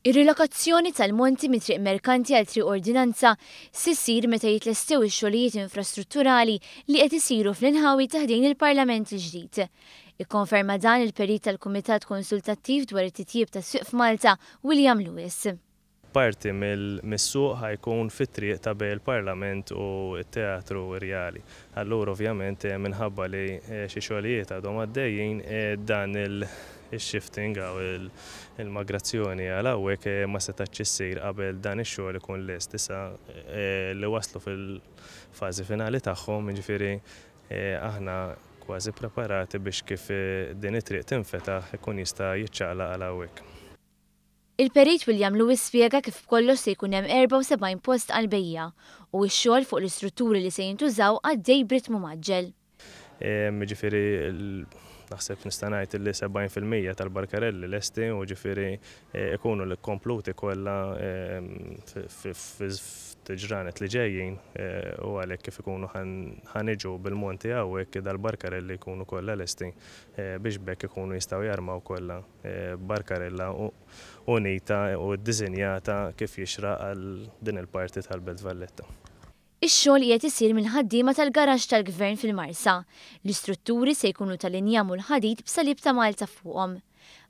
Ir-rilokazzjoni tal-monti minn Triq Merkanti għal Triq Ordinanza se ssir meta jitlestew ix-xogħlijiet infrastrutturali li qed isiru fl-inħawi ta' ħdejn il-Parlament il-ġdid. Ikkonferma dan il-Perit tal-Kumitat Konsultattiv dwar it-Titjib tas-Swieq f'Malta, William Lewis. Parti mis-suq ħa jkun fit-triq ta' bejn il-Parlament u t-Teatru Rjali. Allura ovvjament minħabba li xi xogħlijiet għadhom għaddejjin dan il-shifting jew il-migrazzjoni għal hawnhekk ma setgħetx issir qabel dan ix-xogħol ikun lest. Issa li waslu fil-fażi finali tagħhom, jiġifieri aħna kważi preparati biex kif din it-triq tinfetaħ ikun jista' jiċċaqlaq għal hawnhekk. Il-Perit William Lewis spjega kif b'kollox se jkun hemm 74 post għall-bejjiegħa u x-xogħol fuq l-istrutturi li se jintużaw għaddej b'ritmu mgħaġġel. Jiġifieri naħseb nista' ngħid li 70% tal-barkarelli lesti u ġifieri ikunu kompluti kollha fil-ġranet li ġejjin u għalhekk kif ikunu ħa niġu bil-monti hawnhekk dal-barkarelli jkunu kollha lesti biex b'hekk ikunu jistgħu jarmaw kollha barkarella unita u ddisinjata kif jixraq għal din il-parti tal-Belt Valletta. Ix-xogħol qiegħed isir mill-ħaddiema tal-garaxx tal-Gvern fil-Marsa. L-istrutturi se jkunu tal-injam u l-ħadid b'salib ta' Malta fuqhom.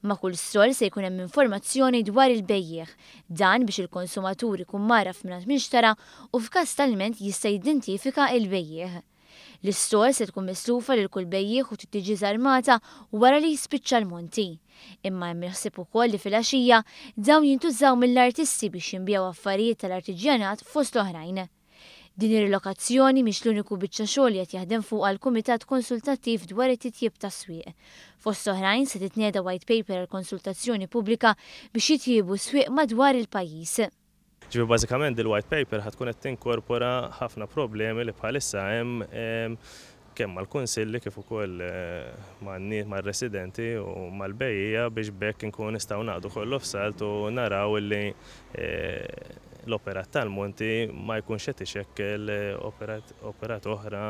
Ma' kull stall se jkun hemm informazzjoni dwar il-bejjiegħ. Dan biex il-konsumatur ikun mgħarraf mingħand min xtara u f'każ ta' lment jista' jidentifika il-bejjiegħ. L-istall se tkun mislufa lil kull bejjiegħ u tiġi żarmata wara li jispiċċa l-monti. Imma hemm il-ħsieb ukoll li filgħaxija dawn jintużaw mill-artisti biex jinbiegħu affarijiet tal-artiġjanat fost l-oħrajn. Din ir-rilokazzjoni mhix l-uniku biċċa xogħol li qed jaħdem fuqha l-Kumitat Konsultattiv dwar it-titjib tas-swieq. Fost oħrajn se titnieda white paper għal konsultazzjoni pubblika biex jitjiebu swieq madwar il-pajjiż. Ġifieri bażikament il-white paper ħa tkun qed tinkorpora ħafna problemi li bħalissa hemm kemm mal-kunsilli kif ukoll mar-residenti u mal-bejjiegħa biex b'hekk inkunu nistgħu naqdu kollu f'salt u naraw li l-operat tal-monti ma jkunx qed ixekkel operat oħra.